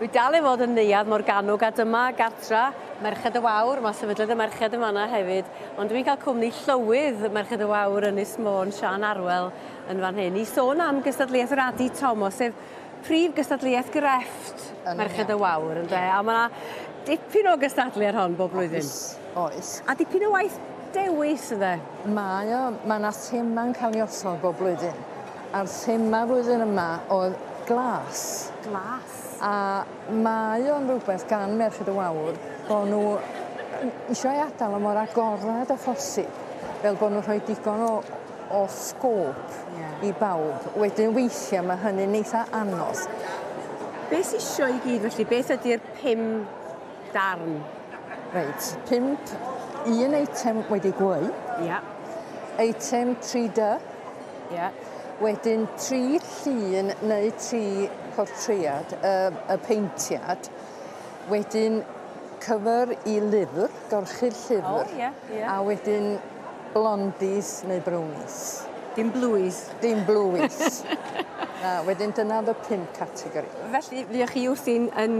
Dwi dal i fod yn Neuadd Morgannwg a dyma gartra Merched y Wawr. Mae Sefydliad y Merched yn fanna hefyd, ond dwi'n cael cwmni Llywydd Merched y Wawr Ynys Môn, Siân Arwel, yn fan hyn i sôn am gystadleuaeth yr Adi Thomas, sef prif gystadleuaeth grefft Merched y Wawr, ynde? A mae 'na dipyn o gystadlu ar hon bob blwyddyn. Oes, oes. A dipyn o waith dewis, ynde? Mae o, mae 'na thema'n cael ei osod bob blwyddyn. A'r thema flwyddyn yma oedd glas. Glas. A mae o'n rhywbeth gan Merched y Wawr bo' nhw isio ei adael o mor agored â phosib, fel bo' nhw'n rhoi digon o o sgôp yeah. i bawb. Wedyn weithiau mae hynny'n eitha anodd. Be sy isio i gyd felly? Beth ydy'r pum darn? Reit, pump, un eitem wedi gweu. Ia. Yeah. Eitem 3D. Ia. Wedyn tri llun neu tri portread, y, y peintiad. Wedyn cyfer i lyfr, gorchudd llyfr. O, ie, ie. A wedyn blondies neu brownies. Dim blueies. Dim blueies. Na, wedyn dyna oedd y pump categori. Felly, fuoch chi wrthi'n yn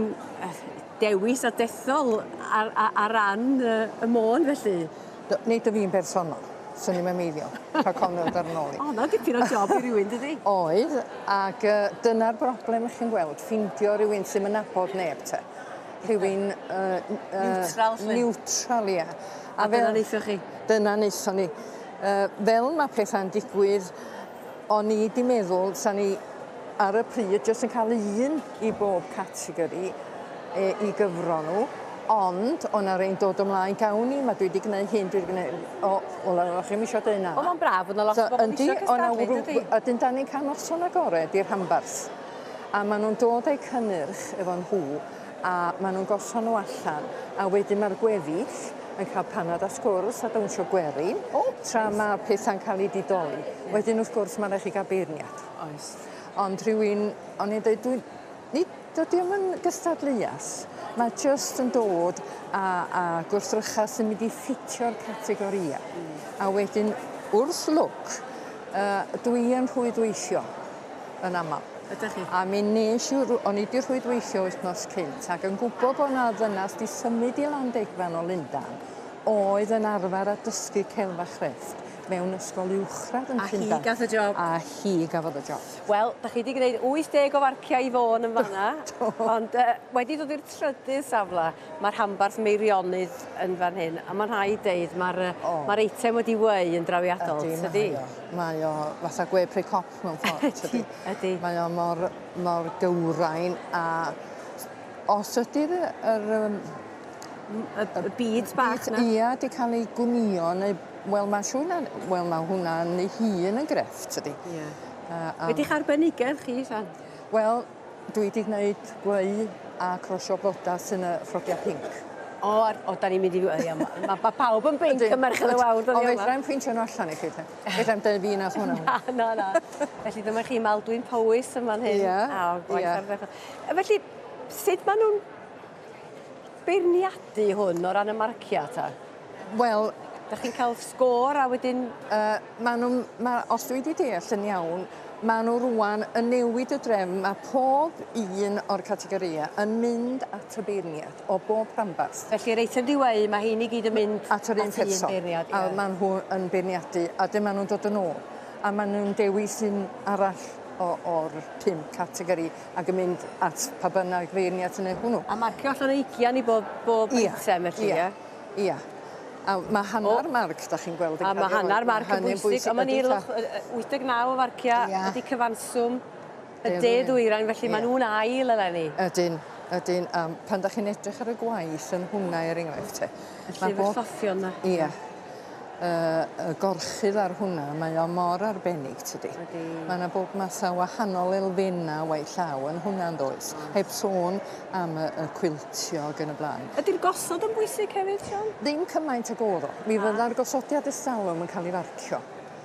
dewis a dethol ar, ar, ar ran y, y Môn, felly? Do, nid y fi'n bersonol. Swn i'm yn meiddio. Rhag ofn ddod ar 'nôl i. O, 'na dipyn o job i rywun, dydi? Oedd, ac yy dyna'r broblem 'ych chi'n gweld, ffindio rywun sy'm yn nabod neb te. Rhywun yy n- yy... Niwtral 'lly. Niwtral, ia. A, a dyna neithoch chi? Dyna neithon ni. Yy fel ma' petha'n digwydd, o'n i 'di meddwl 'sa ni ar y pryd jyst yn cael un i bob categori e, i gyfro nhw, ond o' 'na rei'n dod ymlaen gawn ni, ma' dwi 'di gneud hyn, dwi 'di gneud o, wel o' chi'm isio deud na. Wel ma'n braf bod 'na lot o bobl isio cystadlu dydi? A 'dyn 'dan ni'n cael noson agored i'r rhanbarth a ma' nhw'n dod a'u cynnyrch efo nhw a ma' nhw'n gosod nhw allan a wedyn ma'r gweddill yn cael panad a sgwrs a dawnsio gwerin O! tra ma' petha'n cael eu didoli. Wedyn wrth gwrs ma' raid chi gael beirniad. Oes. Ond rhywun, o'n i'n deud dwi nid dydi o'm yn gystadleuaeth, mae jyst yn dod â â gwrthrychau sy'n mynd i ffitio'r categorïau. A wedyn wrth lwc yy dwi yn rhwydweithio yn amal. Ydych chi? A mi nes i rw- o'n i 'di rhwydweithio wythnos cynt ac yn gwbo bo' 'na ddynas 'di symud i Landegfan o Lundan oedd yn arfer â dysgu celf a chrefft mewn ysgol uwchradd yn A hi Llundan. gath y job. A hi gafodd y job. Wel, 'dach chi 'di gneud 80 o farciau i Fôn yn fan 'na. Do. Ond yy wedi dod i'r trydydd safle, ma' rhanbarth Meirionnydd yn fan hyn, a ma'n rhaid deud ma'r yy O. ma'r eitem wedi weu yn drawiadol, Ydi, tydi? mae o. Mae o fatha gwe pry cop mewn ffordd, tydi? Ydi. Mae o mor mor gywrain a os ydi'r yr yym Y y beads bach 'na. Ia, 'di cael ei gwnïo neu wel ma'n siŵr na wel ma' hwnna yn ei hun yn grefft tydi? Ie. Yy a... Be' 'di'ch arbenigedd chi Sian? Wel dwi 'di gneud gweu a crosio bloda sy'n y ffrogia pinc. O ar- o 'dan ni'n mynd i ia ma' ma' ma' pawb yn binc ym Merched y Wawr dyddia' Ond yma. fedrai'm pwyntio n'w allan i chi 'te. Fedrai'm deud fi nath hwnna. Na na na. Felly dyma chi Maldwyn Powys yn fan hyn. Ia. A gwaith ia. ardderchog. A felly sut ma' nw'n beirniadu hwn o ran y marcia 'ta? Wel... 'Dach chi'n ca'l sgôr a wedyn... Yy ma' nw'n ma' os dwi 'di deall yn iawn ma' n'w rŵan yn newid y drefn ma' pob un o'r categoria yn mynd at y beirniad o bob rhanbarth. Felly yr eitem diweu ma' rhein i gyd yn mynd at yr un person. At un beirniad ie. A ma' nhw yn beirniadu a 'dyn ma' nw'n dod yn ôl a ma' nw'n dewis un arall o o'r pump categori ac yn mynd at pa bynnag feirniad sy'n neud hwnnw. A marcio allan o ugian i bob bob eitem felly ie? Ia. A ma' hannar marc 'dach chi'n gweld yn A ca'l ma' 'i roi. hannar marc yn bwysig. On' ma' ni'n 89 o farcia ydi cyfanswm y de ddwyrain felly ma' nw'n ail eleni. Ydyn ydyn a pan 'dach chi'n edrych ar y gwaith yn hwnna er enghraifft 'te. Y llyfr lloffion 'na. Ia. Y y gorchudd ar hwnna mae o mor arbennig tydi? Ydi. Ma' 'na bob math o wahanol elfenna waith llaw yn hwnna yndoes? Heb sôn am y y cwiltio ag yn y blaen. Ydi'r gosod yn bwysig hefyd Siân? Ddim cymaint ag o'dd o. Mi fydda'r gosodiad ers talwm yn ca'l 'i farcio.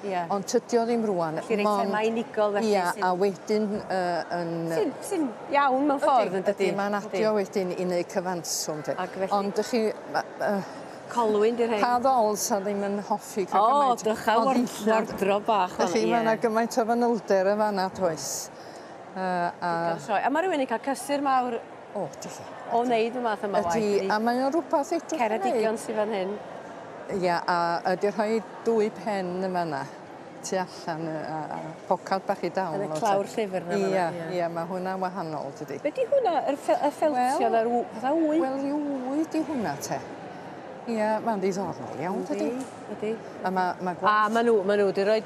Ie. Ond tydi o ddim rŵan. Felly reit thema unigol felly Ia, sy'n... a wedyn yy yn... Sy'n sy'n iawn mewn ffordd yndydi? Ydi, ma'n adio wedyn i neud cyfanswm 'de. Ag felly... Ond 'dych chi ma' yy Colwyn 'di'r rhein. Pa ddol sa ddim yn hoffi cael gymaint O drycha wardrob bach fan 'na. Felly ma' 'na gymaint o fanylder yn fan 'na does? Yy a... Digon sioe. A ma' rywun yn ca'l cysur mawr O, ydi. O wneud y math yma o waith. Ydi, a mae o'n rwbath edrych yn Ceredigion sydd fan hyn. Ia, a ydi rhoi dwy pen yn fan'na tu allan a, a pocad bach i dawn. Yn y clawr llyfr 'na fan'na. Ia, ia, mae hwnna'n wahanol, dydi. Be di hwnna? Yr ffel- y ffeltio na'r w- fatha wy? Wel, ryw wy di hwnna te. Ia, mae'n ddiddorol iawn, dydi? Ydi. A mae ma gwaith... A ma' nhw, ma' nhw wedi rhoi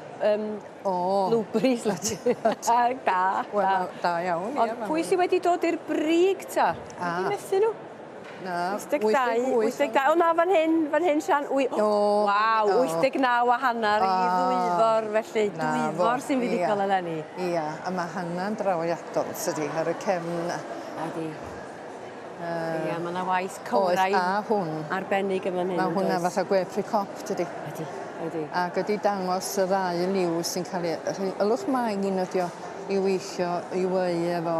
O. blueberries. Da, da. Wel, da iawn, ia. Ond pwy sydd wedi dod i'r brig ta? A. Wedi methu nhw? Na, 82, 82. O na, fan hyn, fan hyn, Sian. Wy, O, waw, o. 89 a hanner i Ddwyfor, felly Na fo, Dwyfor sy'n fuddugol ia. eleni. Ia, a mae hanna'n drawiadol, tydi, ar y cefn. Ydi. Ia, mae yna waith Oes, cywrain a hwn. arbennig yn fan hyn. Mae yn hwnna does? fatha gwe pry cop, dydi. Ydi, ydi. Ac ydi dangos y ddau liw sy'n cael ei... Ylwch maen un ydi o i weithio, i weu efo,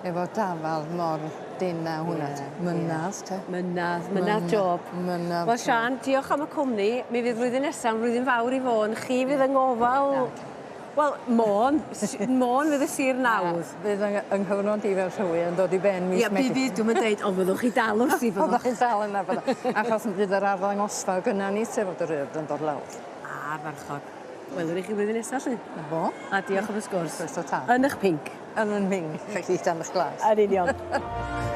efo dafal mor dena hwnna. Ie, te. Mynadd, te. Mynadd, mynadd job. Mynadd. Wel, Sian, diolch am y cwmni. Mi fydd flwyddyn nesaf yn flwyddyn fawr i Fôn. Chi fydd yng ngofal... Wel, Môn. Môn fydd y sir nawdd. Fydd yng, yng nghyfnod i fel rhywun yn dod i ben mis Ie, bydd, bydd, dwi'm yn deud, ond fyddwch chi dal wrthi Fyddwch chi'n dal yna, fyddwch. Achos fydd yr arddangosfa gynna ni sef fod yr urdd yn dod lawr. A, farchog. Welwn i chi flwyddyn nesaf, lly. Na fo. A diolch am y sgwrs. Croeso tân. Yn eich pinc. Yn yn ming, felly dan eich glas. Yn union.